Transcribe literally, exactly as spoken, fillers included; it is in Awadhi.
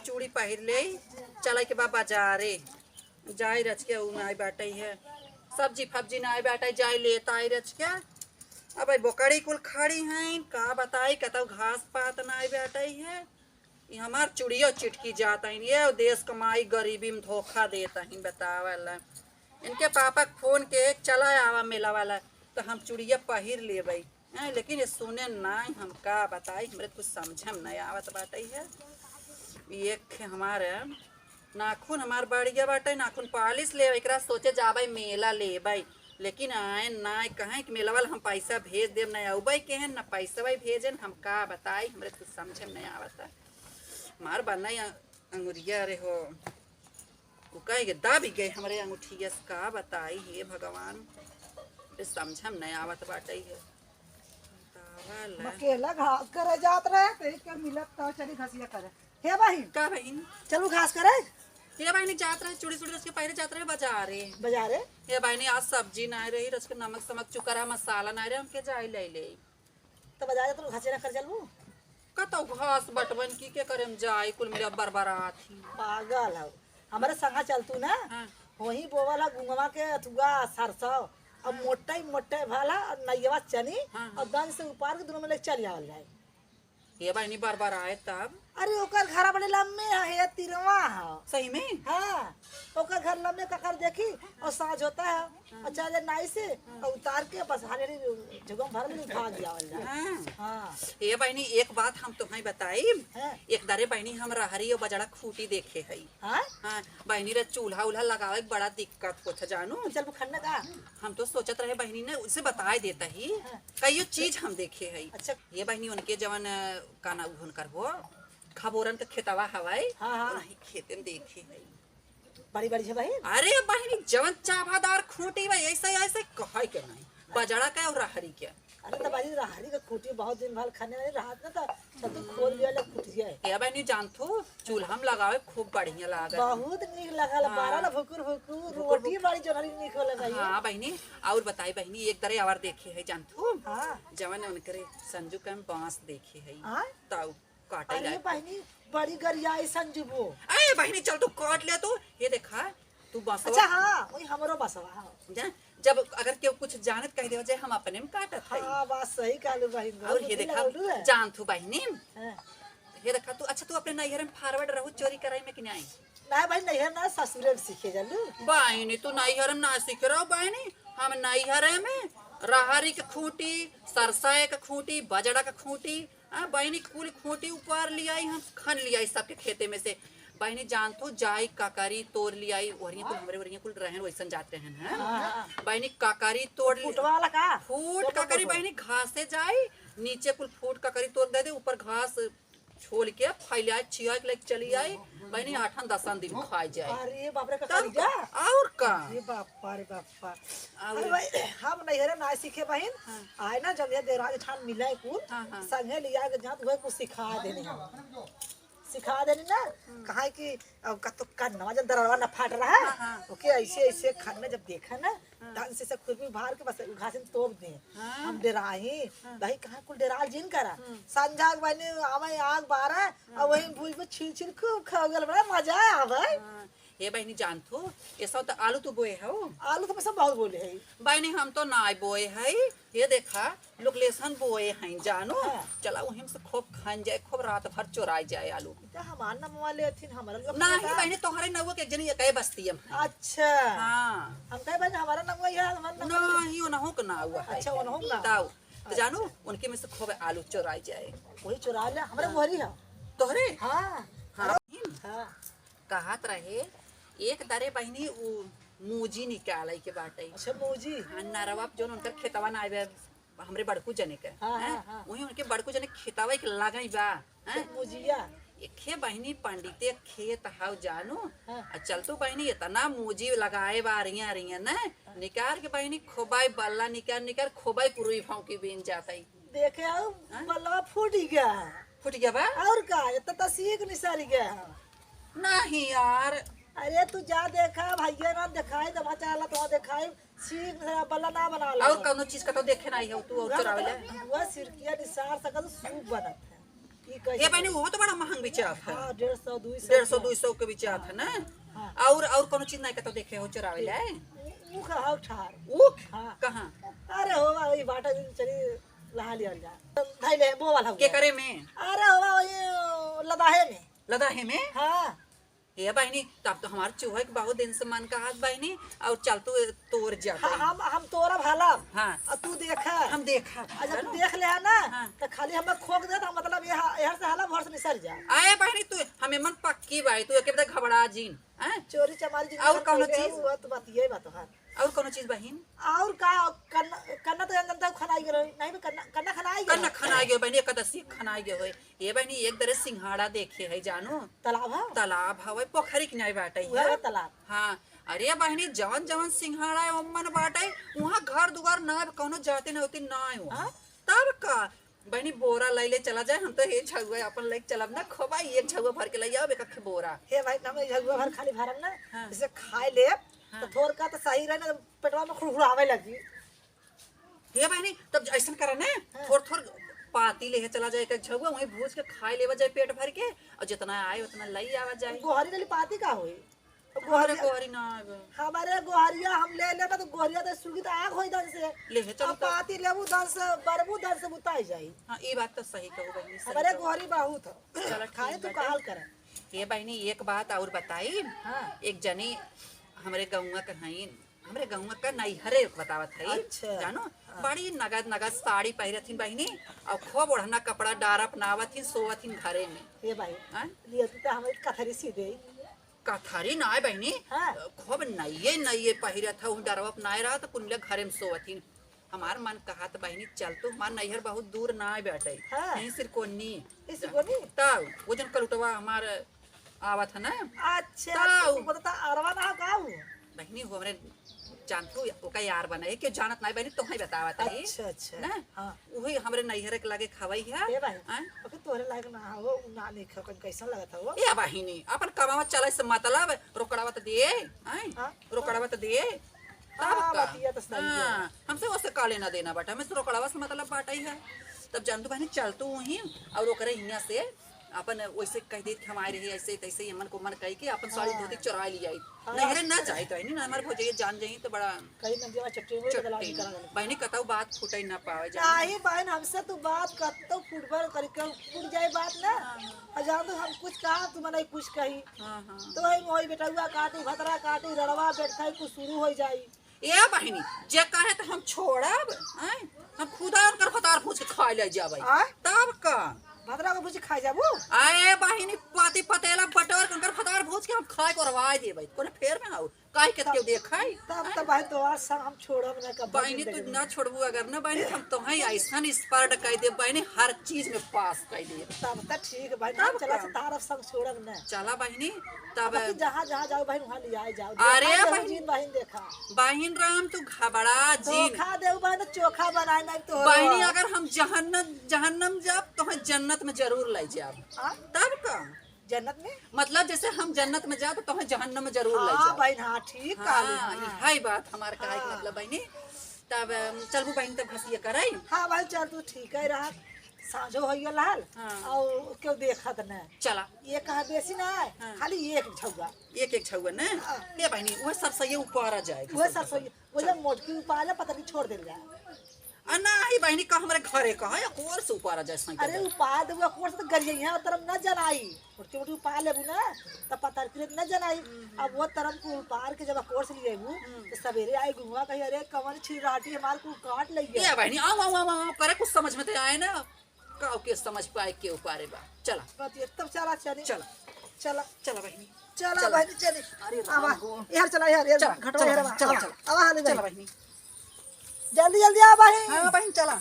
चूड़ी पहिर लेई, चलै के बा बाजारे। जाई रचिके उ नाई बाटै है, सब्जी फब्जी नाई बाटै, जाई लेत आई रचिके। अब ई बोकड़ी कुल खड़ी हैं, का बताई, कतौ घास पात नाई बाटै है। ई हमार चुड़ियो चिटकी जात हैं, ये देश क माई गरीबी में धोखा देत हैं, बतावल। इनके पापा क फोन के, "चला आवा मेला वाला, तो हम चुड़िया पहिर लेबै।" हैं, लेकिन ये सुने नाई, हम का बताई, हमरे कुछ समझे में नाई आवत बाटै है। ये एक हमारे नाखून हमार बढ़िया बाटै, नाखून पालिश लेबै, एकरा सोचे जाबै मेला लेबै, लेकिन आए नाई, कहें कि मेला वाला हम पैसा भेज देब, नाई अउबै केहेन, ना पैसा भाई भेजेन, हम का बताई, हमरे कुछ समझे में नाई आवत है। हमार बनाई अंगुरिया रे हो, उ कहे के दाबी गए हमरे अंगूठिया से, का बताई हे भगवान, कुछ समझे में नाई आवत बाटै है। बतावल। अकेला घास करे जात रहे, तो एक के मिलत तो चली घसिया करे। हे बहिन, का बहिन? चलू घास करे। हे बहिनी, जात रहे, चूड़ी चूड़ी रचिके पहिरे जात रहे बाजारे। बाजारे? हे बहिनी, आज सब्जी नाई रही, रचिके नमक समक चुकरा मसाला नाई रहे, हमके जाई लै लेई। तो बाजारे तो घासे ना कर चलबू? कतौ घास बटवन की के करे हम जाई, कुल मिला बरबरात ही। पागल हौ। हमरे संगा चलतू ना? हाँ। वही बोवल है गुंगवा के अथुआ सरसों, अब हाँ। मोटै मोटै भाला और नैयवा चनी हाँ, हाँ। और दन से उपार के दोनों में ले चल आवल जाए। ये बहिनी बरबराए तब? अरे ओकर घर बड़े लम्बे है, ये तिरवा है। सही में? हाँ, ओकर घर लम्बे ककर देखी और साँझ होता है और चले नाई से और उतार के बस हाले झुगम भर में भाग जावल जाए। हाँ। हाँ। ये बहिनी एक बात हम तुम्हें बताई, हाँ। एक दारे बहिनी हम रहरी और बजड़ा खूटी देखे हई। हाँ? हाँ, बहिनी रे चूल्हा उल्हा लगावे के बड़ा दिक्कत होत है जानू। चल वो खन्ना का? हम तो सोचत रहे बहिनी ने उसे बताए देता ही। हाँ। कईयो चीज हम देखे हई। अच्छा। ये बहिनी उनके जवन, अ, का ना उहन करबो, खबोरन के खेतवा हवाई, हाँ, हाँ। वही खेते में देखे हई। बड़ी बड़ी है बहिन? अरे बहिनी जवन चाभादार खूंटी बा, ऐसे, ऐसे कहै के नहीं। बजड़ा के और रहरी के। अरे तो बहिन रहरी के खूंटी बहुत दिन भर खाने वाली रहत ना, तो चल तू खोल दिया ले खूंटी है। ए बहिनी जानथू, चूल्हा में लगावे खूब बढ़िया लागत। बहुत नीक लागल, हाँ। बारह ना भुकुर भुकुर, भुकुर रोटी भुकुर। बड़ी जोनरी नीक होले बहिन। हाँ बहिनी, और बताई बहिनी, एक दरे आवर देखे है जानथू? हाँ। जवन उनकरे संजू के हम बांस देखे है। हाँ? ताऊ काटे अरे लायक। बहिनी, बड़ी गरियाई संजू बो। ए बहिनी, चल तू काट ले तू। ये देखा, तू बसवा। अच्छा, हाँ, वही हमरो बसवा, हाँ। जा, जब अगर केहू कुछ जानत कह देवा जाए, हम अपने में काटत हई। हाँ, बात सही कहलू बहिन, बहुत और ये बुद्धि देखा, लगौलू है। जानथू बहिनी। हाँ। ये देखा तू, अच्छा, तू अपने नैहर में forward रहू चोरी कराई में कि नहीं? ना बहिन, नैहर ना, ससुरे में सीखे जालू। बहिनी, तू नैहर में ना सीखे रहो बहिनी, हम नैहर में रहरी के खूंटी, सरसों के खूंटी, बजड़ा के खूंटी, हाँ, बहिनी कुल खूंटी उपार लियाई, हम खन लियाई सबके खेते में से। बहिनी जानथू, जाई ककरी तोड़ लियाई, ओहरिया कुल हमरे ओहरिया कुल रहन वैसन जात रहन हैं। हाँ, हाँ। बहिनी ककरी तोड़ लि-, फूटवा वाला का? फूट तो ककरी फूटवा। बहिनी घासे जाई, नीचे कुल फूट ककरी तोड़ दे दे, ऊपर घास छोल के फैलाए छिया के लेके चली आई, बहिनी आठन दसन दिन खाई जाए। अरे बाप रे, तब ककरी जा। का? और का? अरे बाप रे बाप। पा-, और अरे भाई, हम नैहरे ना सीखे बहिन। हाँ। आए ना जब ये देराज ठान मिला है कुल, हाँ, हाँ। संगे लिया के जात हुए कुछ सिखा देनी हम। सिखा देनी ना, हम्म। कहा कि अब का तो कन्नवा जब दरवा ना फाट रहा, हाँ, हाँ। ओके ऐसे, ऐसे खन में जब देखा ना, हाँ। ढंग से, से खुरपी भार के बस घासिन तोप दे। हाँ। हम डेराई, हाँ। भाई कहाँ कुल डेराल जिन करा। हम्म। संझा के बहिनी आवे आग बारह, हाँ। और वही भूज में छील छील खूब खा गल, बड़ा मजा आवे। हाँ। हे बहिनी जानथू, ये सब तो आलू तू बोए हो। आलू तो हम सब बहुत बोले है। बहिनी हम तो ना बोए है। ये देखा, लोग लेसन बोए हैं जानो। हाँ। चला वहीं से खूब खान जाए, खूब रात भर चोराई जाए आलू। तो हमार नमवा लेथिन, हमारा लोग नहीं बहिनी, तोहरे नौवा के एक जनी एकै बस्ती में है। अच्छा। हाँ। हम कहे बहिनी हमारा नमवा यह, हमारा नमवा नहीं, उनहु के ना हुआ है। अच्छा, उनहु के ना। ताऊ, तो जानू, अच्छा। उनके में से खूब आलू चोराई जाए। वही चोरा ले, हमारे हाँ। वही है। तोहरे? हाँ। हाँ। हाँ। कहत रहे, एक दरे बहिनी उ मूजी निकालै के बाटै। अच्छा, मूजी। हाँ, नरवा पे जौन उनकर खेतवा ना आवे, हमरे बड़कू जने के, हाँ, हैं? हाँ, हाँ। वही उनके बड़कू जने खेतवा के लगई बा, हैं? तो मूजिया। एखे बहिनी पंडिते खेत हाउ जानू, हाँ। आ चल तू बहिनी इतना मूजी लगाए बा, अरिया, अरिया, न? हाँ। निकार के बहिनी खोबाई बल्ला निकार, निकार खोबाई पुरुई भौंकी बीन जात है। देखे आओ, हाँ? बल्लवा फूट ही गया है। फूट गया बा? और का, इतना तो सीख निसारी गया है। नहीं यार। अरे तू जा देखा, भैया ना दिखाई, दवा चाला तो दिखाई, सीख निसारा बल्ला ना बना ला। और कौनो चीज का तो देखे नहीं हो तू, और वह चुरावे ले। मतलब, वह सिरकिया निसार सकल सूप बनत है। ई कैसे ये बहनी, वो तो बड़ा महंग बिचात है। हाँ, डेढ़ सौ, दुई सौ डेढ़ सौ, के। दुई सौ के बिचात है ना। हाँ। और, और कोनो चीज नहीं का तो देखे हो चोरावे ले? ऊ, ऊ का हौ ठार। ऊख? हाँ। कहाँ? अरे हो बा, वही बाटा दिन चली लहा लिया जा। धाई ले, वो वाला हो के गया। करे में? अरे हो बा, वही लदाहे में। लदाहे में? हाँ। हे बहिनी, तब तो हमार चुहे के बहुत दिन से मन कहत बहिनी, और चल तू तोर जा हाँ, बहिनी। हम, हम तोरा भाला। हाँ। आ तू देखा। हम देखा। आ जब तू देख ले ना, हाँ। तो खाली हमें खोक दे, तो मतलब ये हा-, एहर से हाला, भर से निसर जा। आए बहिनी, तू हमें मन पक्की बाई, तू एके बता घबरा जीन, हैं? चोरी चमारी जिन और कर कौनो पहिले चीज? हुआ तो बात ये बात है। और कौनो चीज बहिन? और का, कन्ना, कन्ना तो जनता खनाई गेल, नहीं भी कन्ना, कन्ना खनाई गेल। कन्ना खनाई गेल बहिनी, एकादशी खनाई गेल होई। ये बहिनी, एक दरे सिंघाड़ा देखे है, जानू। तालाब है? तालाब हवे, पोखरी किनारे बाटे उहे है। है तालाब। हाँ, अरे बहिनी, जवन जवन सिंघाड़ा है, ओमन बाटे, उहाँ घर दुआर ना, कौनो जाते ना होती ना है उहाँ। हाँ? तब का, बहिनी, बोरा लैले चला जाए, हम तो हे झउआ अपन लेके चलब ना, खोबा एक झउआ भर के ले आओ, एक अखे बोरा। हे भाई, हम एक झउआ भर खाली भरम ना, हाँ। जैसे खाए लेब, हाँ। तो थोर का तो सही रहे ना, पेटवा में खुड़खुड़ावे लगी। हे बहिनी, तब ऐसन करा ना, हाँ। थोर थोर पाती लेहे चला जाए, एक झउआ वहीं भूज के खाए लेवा जाए पेट भर के, और जितना आए उतना लई आवा जाए। गोहरी वाली पाती का होई? हमरे गोहरिया, गोहरी ना आवे। हमरे गोहरिया हम ले लेबे तो गोहरिया तो सुगी तो आग होई दन से। लेहे चलो अब तो। पाती लेबू दन से, बरबू दन से बुताई जाई। हाँ, ई बात तो सही कहू बहिनी, सही हमरे कहू। गोहरी बहुत है। चलो, खाए ठीक तू बाटे। कहल कर। ये बहिनी, एक बात और बताई। हाँ। एक जनी हमरे गौवा के हईन, हमरे गौवा का नैहरे बतावत है, अच्छा। जानो, हाँ। बड़ी नगद नगद साड़ी पहिरत हिन बहिनी, और खूब ओढ़ना कपड़ा डार अपनावत हिन, सोवत हिन घरे में। ये भाई, हाँ? लिए तू तो हमारी कथरी सी दे। कथरी ना है बहिनी, हाँ। खूब नइये नइये पहिरत है, उन डरवा अपनाए रहा तो कुल मिला घरे में सोवत हिन। हमार मन कहत बहिनी, चल तू, हमार नैहर बहुत दूर ना है बेटे, हाँ। यहीं सिरकोनी। ई सिरकोनी? तब वो जन कलुटवा हमार आवत है ना। अच्छा, ताऊ। तू बोलता अरवा ना का हूँ? बहिनी, वो हमरे जानत हूँ, ओका यार बने, के जानत ना है बहिनी, तोहई बतावत है। अच्छा, अच्छा। ना? हाँ। उही हमरे नैहर के लगे खवई है। ए बहिनी, हाँ? ओके तोहरे लायक ना हो, उ ना नहीं खा, कैसन लगत हो? ए बहिनी, अपन कमावा चले से मतलब, रोकड़ावा त दे, हैं? हाँ? रोकड़ावा त दे। तब हाँ, का? बतिया तो सही है। हाँ, हमसे ओसे का लेना देना बाटे, हमें से रोकड़ावा से मतलब बाटे ही है। तब जान तू बहिनी, चल तू वहीं और ओकरे हियाँ से अपन वैसे कह देत कि हम आए रहे ऐसे तैसे, ये मन को मन कह के अपन साड़ी हाँ। धोती चुरा लिया। हाँ। नैहरे ना जाए तो है नहीं ना, हमारे भौजाई जान जाई तो बड़ा कहीं नंदिया चट्टी में चट्टी बदला नहीं में। करा देले। बहिनी कतौ बात फूटे ना पावे जान। नहीं बहन, हमसे तू बात कतौ फुटबॉल करके फूट जाए बात ना। हाँ, हाँ। और जान तो हम कुछ कहा, तू मने कुछ कही। हाँ, हाँ। तो वही मोही बेटउआ काटी, भतरा काटी, रड़वा बैठा कुछ शुरू हो जाई। ए बहिनी, जे कहे त हम छोड़ब, हैं? हम खुदा उनकर भतार भूज के खाए ले जाबै। आय? तब का? भतरा के भूज के खाए जाबू? आए बहिनी, पाती पतेला बटोर के उनकर भतार भूज के हम खाए को रवाए देबै। कोनो फेर में हौ, काहे के तब, केहू देखै? तब हैं? त भाई तोहार संग हम छोड़ब ना कब्बो बहिनी, जिंदगी तू में। ना छोड़बू अगर ना बहिनी, हम तोहई ऐसन स्पर्ड कह दे बहिनी, हर चीज में पास कह दे। तब त ठीक बहिनी, तब हम चला का? से तारफ संग छोड़ब ना। चला बहिनी, तब बाकी जहाँ, जहाँ जाओ बहिन, वहाँ लियाए जाओ। अरे देखा देउ बहिन, जिन बहिन देखा। बहिन राम, तू घबरा जिन। धोखा देउ बहिन, चोखा बनाए नहीं तो। बहिनी, अगर हम जहन्नम, जहन्नम जाब, तो हम जन्नत में जरूर ले जाब। हाँ? तब का? जन्नत में? मतलब, जैसे हम जन्नत में जाब, तो हम जहन्नम में जरूर ले हाँ जाब। बहिन, हाँ, ठीक हाँ, कहलू, हाँ। इहै बात हमार कहे के हाँ। मतलब, बहिनी। तब, अम, चलबू बहिन, तब घसिया करे। हाँ भाई, चल, तू ठीक है रहा। साँझो होइए लाल, हाँ। और केहू देखत न। चला। ये कहा बेसी ना है, हाँ। खाली एक झउआ। एक, एक झउआ न? हाँ। ए बहिनी, उहे सरसइया उपारा जाए, उहे सरसइया, वो जब मोटकी उपारा जाए, पतरकी छोड़ देल जाए। आ, नाही बहिनी, का हमरे घरे का है, कोर से उपारा जाए, सही अरे, बात। उपार देबू, कोर से तो गरिया यहाँ तरफ न जनाई। मोटकी, मोटकी उपार लेबू ना, तब पतरकी न जनाई। हम्म। अब वो तरफ को उपार के जब कोर से ले आईबू, हम्म। तो सवेरे आई गुआ कही, "अरे, कवन छिलराटी हमार को काट लइया।" ए बहिनी, आओ, आओ, आओ, आओ, करे कुछ समझ में तो आए ना। का ओके समझ पाए के उपारे बा। चला। बतिया, तब चला, चली। चला। चला। चला बहिनी। चला चला। बहिनी, चली। अरे आवा। राम हो। यार चला, यार, यार, चला, घटवा चला यार, बहिनी, चला, आवा। चला। आवा, हाले चला जाई। बहिनी। जल्दी, जल्दी आ बहिनी। हाँ बहिनी, चला।